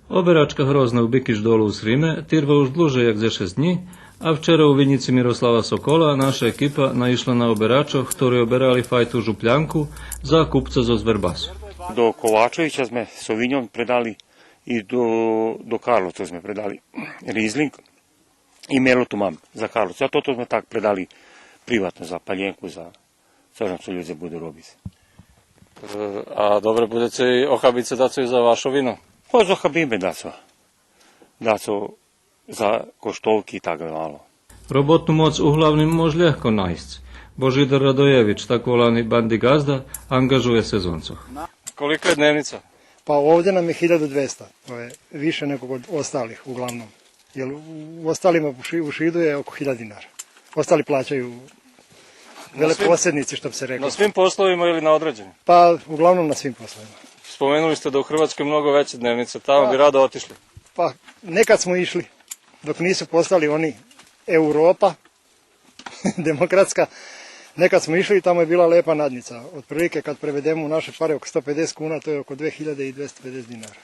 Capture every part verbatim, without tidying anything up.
Оберачка Грозна у Бикиш Долу у Сриме тирва уж длуже як дзешец днї, а вчера у винїци Мирослава Сокола наша екипа наишла на оберачох хтори оберали файту жуплянку за купца зоз Вербасу. До Ковачовича зме со виньом предали и до, до Карловцох зме предали ризлинґ и мерлоту мам за Карловце. А тото зме так предали приватно за палєнку, за цо нам цо людзе буду робиц. Е, а добре, будзеце и охабице дацо и за вашо вино? Па охабиме дацо. Дацо за коштовки и так мало. Роботну моц углавним мож лєгко найсц. Божидар Радоєвич, так волани банди ґазда, анґажує сезонцох. Колика је дневница? Pa ovdje nam je hiljadu dvesta, to je više nego kod ostalih uglavnom. Jer u, u ostalima u Ši-, u Šidu je oko hiljadu dinara. Ostali plaćaju veleposjednici, što bi se reklo. Na svim poslovima ili na određenim? Pa uglavnom na svim poslovima. Spomenuli ste da u Hrvatskoj mnogo veća dnevnica, tamo bi rado otišli. Pa nekad smo išli, dok nisu postali oni Europa demokratska. Nekad smo išli i tamo je bila lepa nadnica. Otprilike, kad prevedemo u naše pare, oko sto pedeset kuna, to je oko dve hiljade i dvesta pedeset dinara.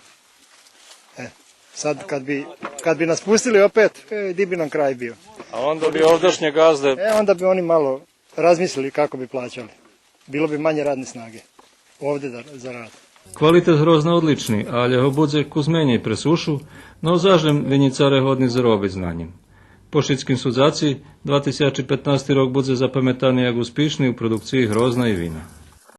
E, sad kad bi, kad bi nas pustili opet, e, di bi nam kraj bio? A onda bi ovdašnje gazde... E, onda bi oni malo razmislili kako bi plaćali. Bilo bi manje radne snage ovdje za, za rad. Квалитет Грозна одлични, алє го будзе кус менєй пре сушу, но заш лєм винїцаре годни заробиц на нїм. По шицким судзаци, два тисячи петнасти рок будзе запаметани як успишни у продукциї грозна и вина.